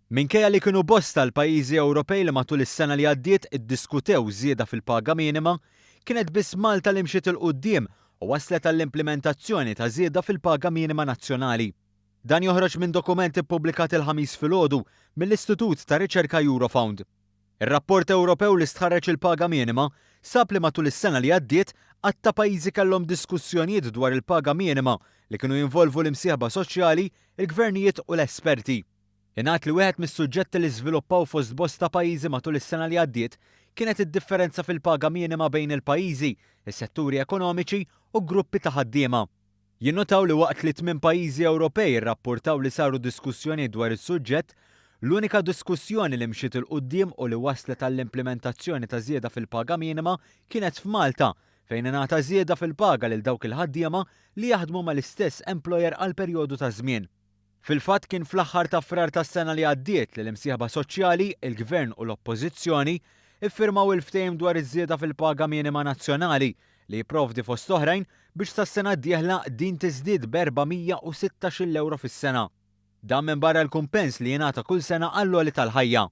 Minkejja li kienu bosta l-pajjiżi Ewropej li matul is-sena li għaddiet iddiskutew żieda fil-paga minima, kienet biss Malta li mxiet 'il quddiem u waslet għall-implimentazzjoni ta' żieda fil-paga minima nazzjonali. Dan joħroġ minn dokument ippubblikat il-Ħamis filgħodu mill-istitut ta' riċerka Eurofound. Ir-rapport Ewropew li stħarreġ il-paga minima sab li matul is-sena li għaddiet għadd ta' pajjiżi kellhom diskussjonijiet dwar il-paga minima li kienu jinvolvu l-imsieħba soċjali, il-gvernijiet u l-esperti. Ingħad li wieħed mis-suġġetti li żviluppaw fost bosta pajjiżi matul is-sena li għaddiet kienet id-differenza fil-paga minima bejn il-pajjiżi, is-setturi ekonomiċi u gruppi ta' ħaddiema. Jinnutaw li waqt li tminn pajjiżi Ewropej irrappurtaw li saru diskussjonijiet dwar is-suġġett, l-unika diskussjoni li mxiet 'il quddiem u li wasslet għall-implimentazzjoni ta' żieda fil-paga minima kienet f'Malta, fejn ingħata żieda fil-paga lil dawk il-ħaddiema li jaħdmu mal-istess employer għal perjodu ta' żmien. Fil-fatt kien fl-aħħar ta' Frar tas-sena li għaddiet li l-imsieħba soċjali, il-Gvern u l-Oppożizzjoni iffirmaw il-ftehim dwar iż-żieda fil-paga minima nazzjonali li jipprovdi fost oħrajn biex sas-sena d-dieħla din tiżdied b'416-il ewro fis-sena. Dan minbarra l-kumpens li jingħata kull sena għall-għoli tal-ħajja.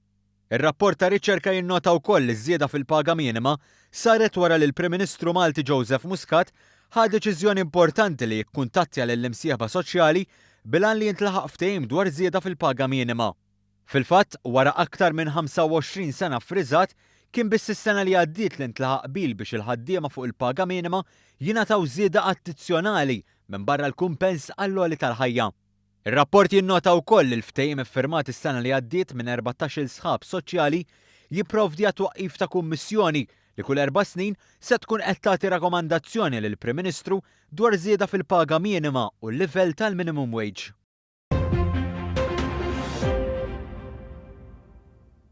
Ir-rapport ta' riċerka jinnota wkoll li ż-żieda fil-paga minima saret wara li l-Prim Ministru Malti Joseph Muscat ħa deċiżjoni importanti li jikkuntattja lill-imsieħba soċjali bil-għan li jintlaħaq ftehim dwar żieda fil-paga minima. Fil-fatt, wara aktar minn 25 sena ffriżat, kien biss is-sena li għaddiet li ntlaħaq qbil biex il-ħaddiema fuq il-paga minima jingħataw żieda addizzjonali minbarra l-kumpens għall-għoli tal-ħajja. Ir-rapport jinnota wkoll li l-ftehim iffirmat is-sena li għaddiet minn 14-il sħab soċjali jipprovdi għat-twaqqif ta' kummissjoni li kull erba' snin se tkun qed tagħti rakomandazzjoni lill-Prim Ministru dwar żieda fil-paga minima u l-livell tal-minimum wage.